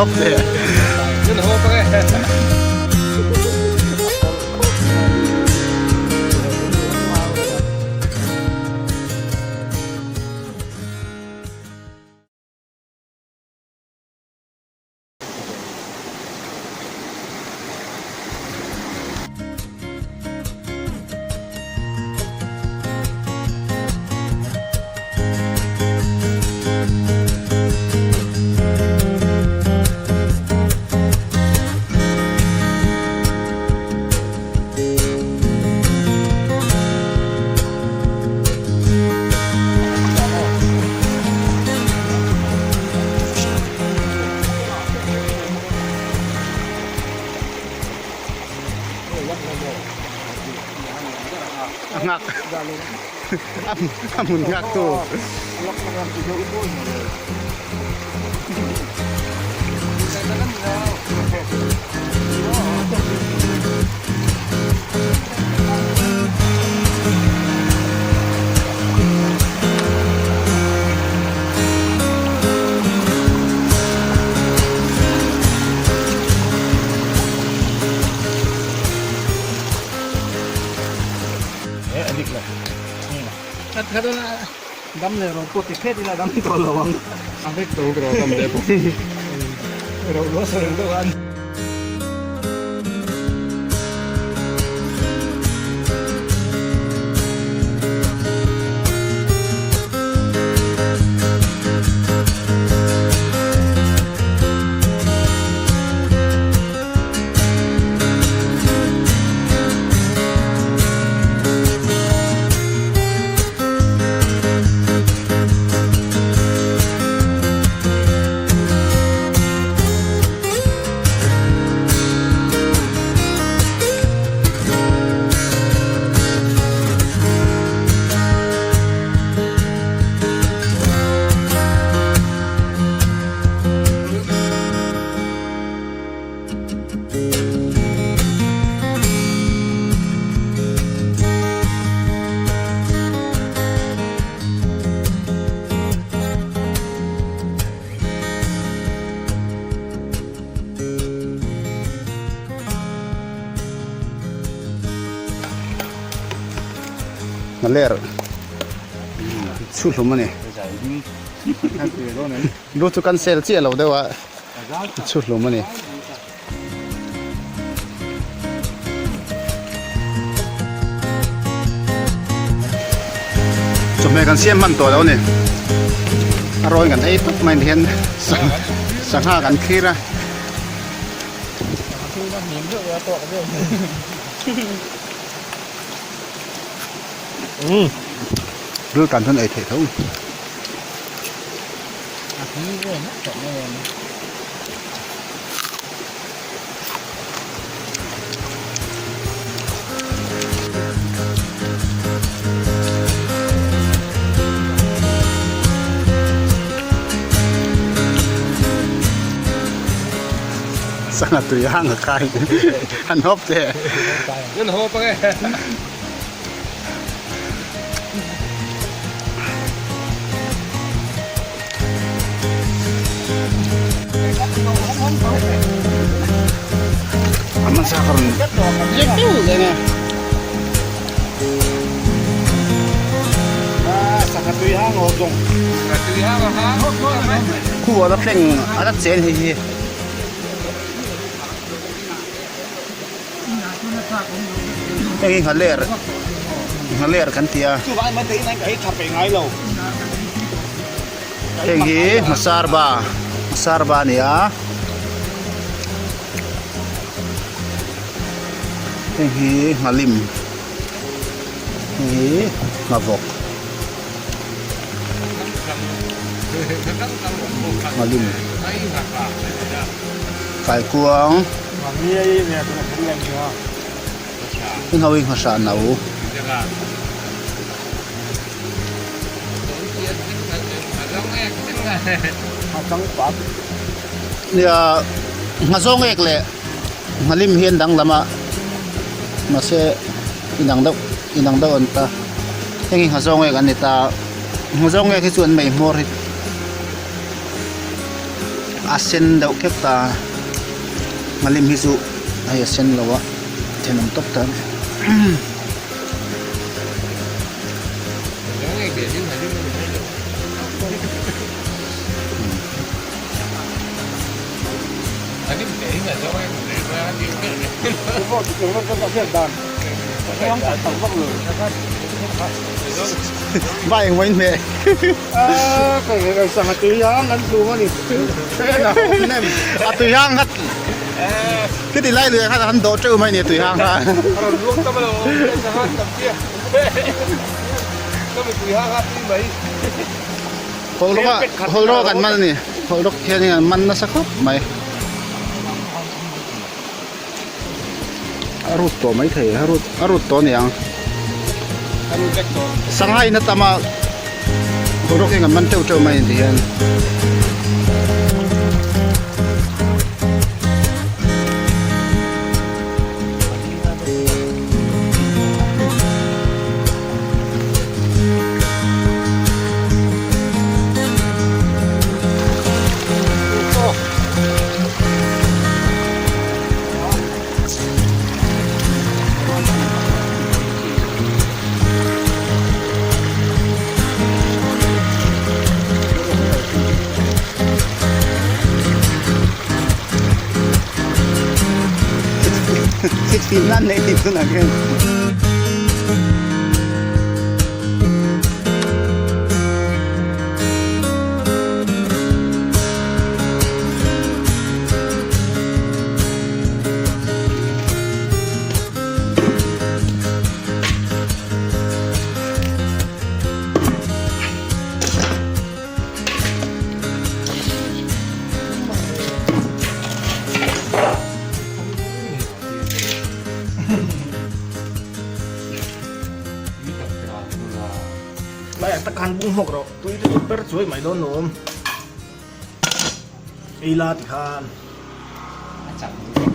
hawp teh. A nghak a hmun nghak tu. Dam leh ro pawh ti phet ila dam tawh lo ang. A vek tawh ro dam leh pawh. Ro luah sawi ang deuh a. Ler chhu hlum a ni lu chu cancel chiah lo deuh a chhu hlum a ni. Chawhmeh kan siam hman tawh lo a ni a rawn kan ei tawp mai ni hian sangha kan thlir a. Rul tan chuan ei theih tho. Sangha tui hang a kai an hawp teh. An hawp ang e. Khu a la thleng a la chen hei hi. Hei hi nghaler nghaler kan ti a heng hi hmasarba hmasarba a ni a heng hi nghalim heng hi nghavawk nghalim kaikuang. Heng ho hi nghahra no. Nia nghazawng ek leh nghalim hi an danglam a mahse inang deuh inang deuh an ta heng hi nghazawng ek an ni ta nghazawng ek hi chu an mei hmawr hi. a sen deuh khep ta nghalim hi chu hei a sen lo a thenawm tawp ta a ni. Vai eng vain hmeh. A tui hang khat khiti lai lui khat an dawh teuh mai ni a tui hang kha. Hawlrawk an man a ni hawlrawk hian an man nasa khawp mai. A rut tawh mai thei a rut a rut tawh a ni ang sangha in a tam a boruak hian kan man teuh teuh mai a ni hian. Nan nei ti tunah khian. Lai ah tak khan bung hawk rawh tui te chu per chuai mai dawn nuam. Ei la ti khan. A chak duh.